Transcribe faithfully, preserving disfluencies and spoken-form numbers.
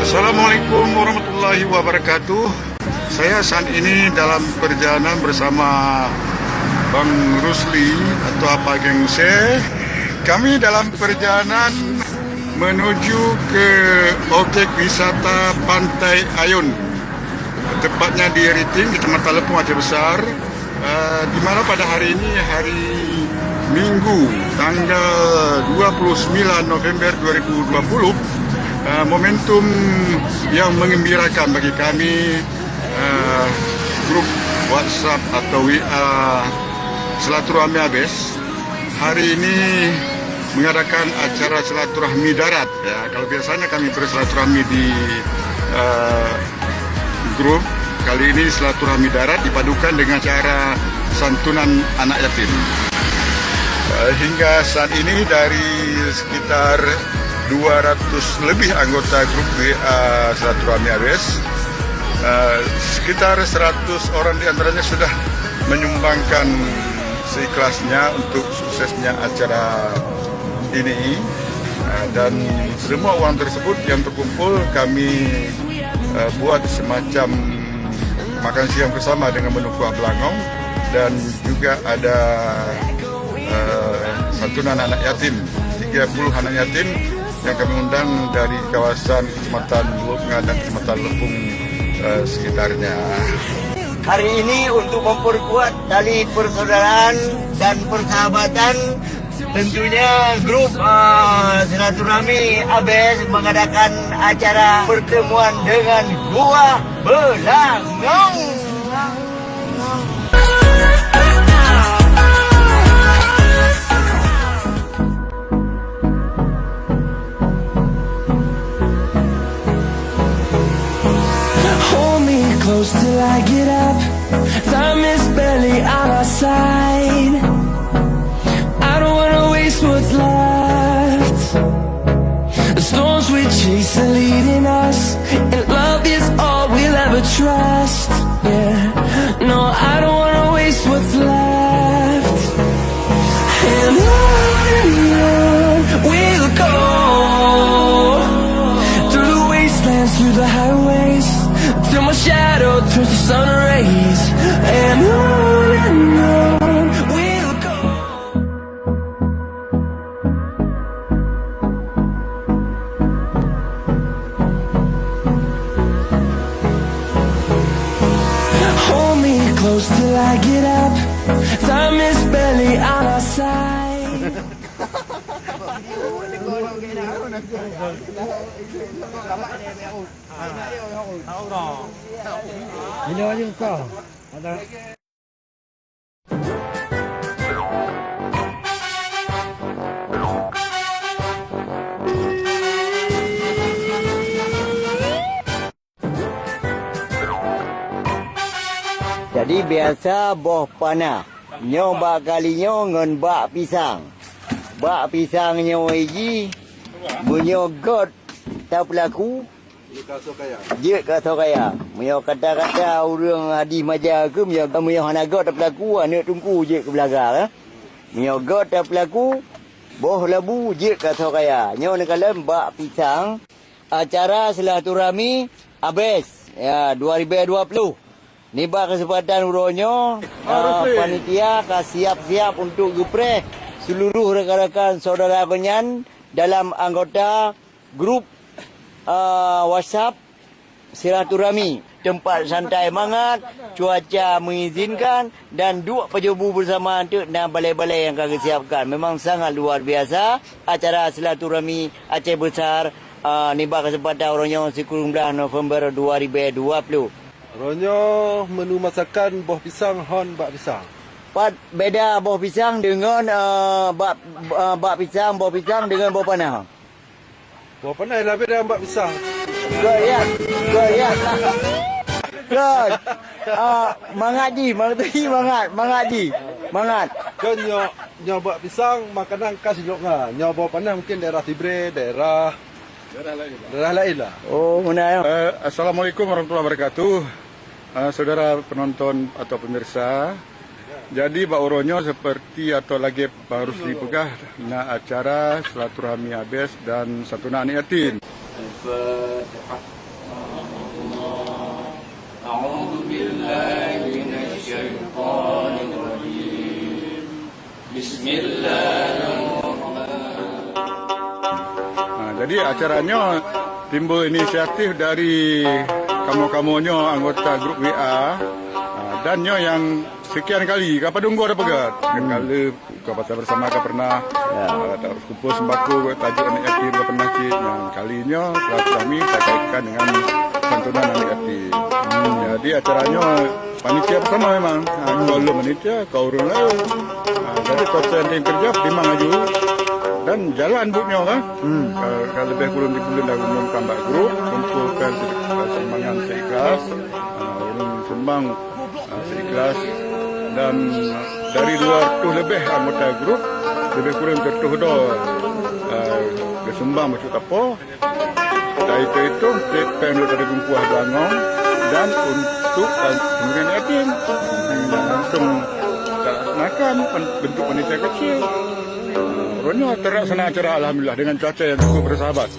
Assalamualaikum warahmatullahi wabarakatuh. Saya saat ini dalam perjalanan bersama Bang Rusli atau Apa Geng Se. Kami dalam perjalanan menuju ke objek wisata Pantai Ayun, tepatnya di Riting, Kecamatan Lempung, Aceh Besar. Eh, di mana pada hari ini, hari Minggu, tanggal dua puluh sembilan November dua ribu dua puluh, eh, momentum yang mengembirakan bagi kami, eh, grup WhatsApp atau W A Silaturahmi Abes hari ini mengadakan acara silaturahmi darat. Ya, kalau biasanya kami bersilaturahmi di, eh, grup, kali ini silaturahmi darat dipadukan dengan acara santunan anak yatim. Eh, hingga saat ini dari sekitar dua ratus lebih anggota grup W A Silaturahmi Abes, eh, sekitar seratus orang di antaranya sudah menyumbangkan seikhlasnya untuk suksesnya acara ini. Eh, dan semua uang tersebut yang terkumpul kami, eh, buat semacam makan siang bersama dengan menu kuah belangong, dan juga ada, eh, santunan anak yatim, tiga puluh anak yatim yang kami undang dari kawasan Kecamatan Lubnga dan Kecamatan Lempung, eh, sekitarnya. Hari ini untuk memperkuat tali persaudaraan dan persahabatan, tentunya grup, ah, silaturahmi Abes mengadakan acara pertemuan dengan Gua Belangong. Hold me close till I get up. Time is barely on our side. I don't wanna waste what's left. The storms we chase are leading us, and love is all we'll ever trust. Yeah, no, I don't wanna waste what's left. And on and on we'll go, through the wastelands, through the highways, till my shadow turns to sun rays. And on and on we'll go. Hold me close till I get up. Time is barely on our side. Bila aja kau. Jadi biasa boh panah. Nyoe bak kali nyoe ngon bak pisang. Bak pisang nyoe jih, meunyoe göt tapeulaku, jeuet keu asoe kaya. Meunyoe kata-kata ureuëng hadih maja keuh, meunyoe, meunyoe hana göt tapeulaku, aneuëk teungku jeuet keu beulaga, eh. Meunyoe göt tapeulaku, boh labu jeuet keu asoe kaya. Nyoe neukalon bak pisang, acara silaturahmi Abes, ya, dua ribu dua puluh. Nibak keuseumpatan uroe nyoe, ah, panitia ka siap-siap untuk geupreh seluruh rakan-rakan saudara geuhnyan dalam anggota grup, ah, WhatsApp silaturahmi. Tempat santai mangat, cuaca mengizinkan, dan duek pajoh bu beusama teuk na balai-balai nyang ka geusiapkan. Memang sangat luar biasa acara silaturahmi Aceh Besar, ah, nibak keuseumpatan uroe nyoe sikureueng blaih November dua ribu dua puluh. Uroe nyoe menu masakan boh pisang hon bak pisang. Pat beda boh pisang deungon, eh, bak, eh, bak pisang, boh pisang deungon boh panah? Boh panah lah beda bak pisang. Göt ya, göt ya. Göt. Ah, mangat jih, mangat jih, mangat, mangat jih. Mangat. Kan nyoe, nyoe bak pisang makanan khas Lhok Nga. Nyoe boh panah mungkin daerah Sibre, daerah Daerah lain lah. Oh, meunan. Eh, Assalamualaikum warahmatullahi wabarakatuh. Eh, saudara penonton atau pemirsa, jadi bak uroe nyoe seperti atau lagée Bang Rusli peugah, na acara silaturahmi Abes dan santunan aneuk yatim. Al-Fatihah. A'udzu billahi minasy syaithanir rajim. Bismillahirrahmanirrahim. Ha, jadi acara nyoe timbul inisiatif dari kamoe-kamoe nyoe anggota grup W A. Ha, dan nyoe nyang sekian kali, ka padum goe dah peugah. Kala buka puasa bersama ka pernah, ya, ha, tak kumpul sembako, tajuk aneuk yatim ka pernah cit. Nyang kali nyoe silaturahmi terkaitkan dengan santunan aneuk yatim. Hmm. Jadi acara nyoe panitia bersama memang. Ha, hmm, kau lôn panitia, kau ureueng lain. Ha, jadi total yang kerja lima laju dan jalan buet nyoe kan. Hmm. Ka, ka leubeh kureueng tiga buleuen dah umumkan bak grup, kumpulkan se-, sumbangan seikhlas. Ha, ureueng sumbang, ha, seikhlas dan dari dua ratus lebih anggota grup, lebih kurang seratus do, ha, geusumbang bacut tapo. Dari itu, tiep péng dua ratus ribu rupiah beulangong dan untuk, eh, pemberian yatim. Langsung kita laksanakan pen-, bentuk panitia kecil. Uroe nyoe terlaksana acara, alhamdulillah, dengan cuaca yang cukup bersahabat.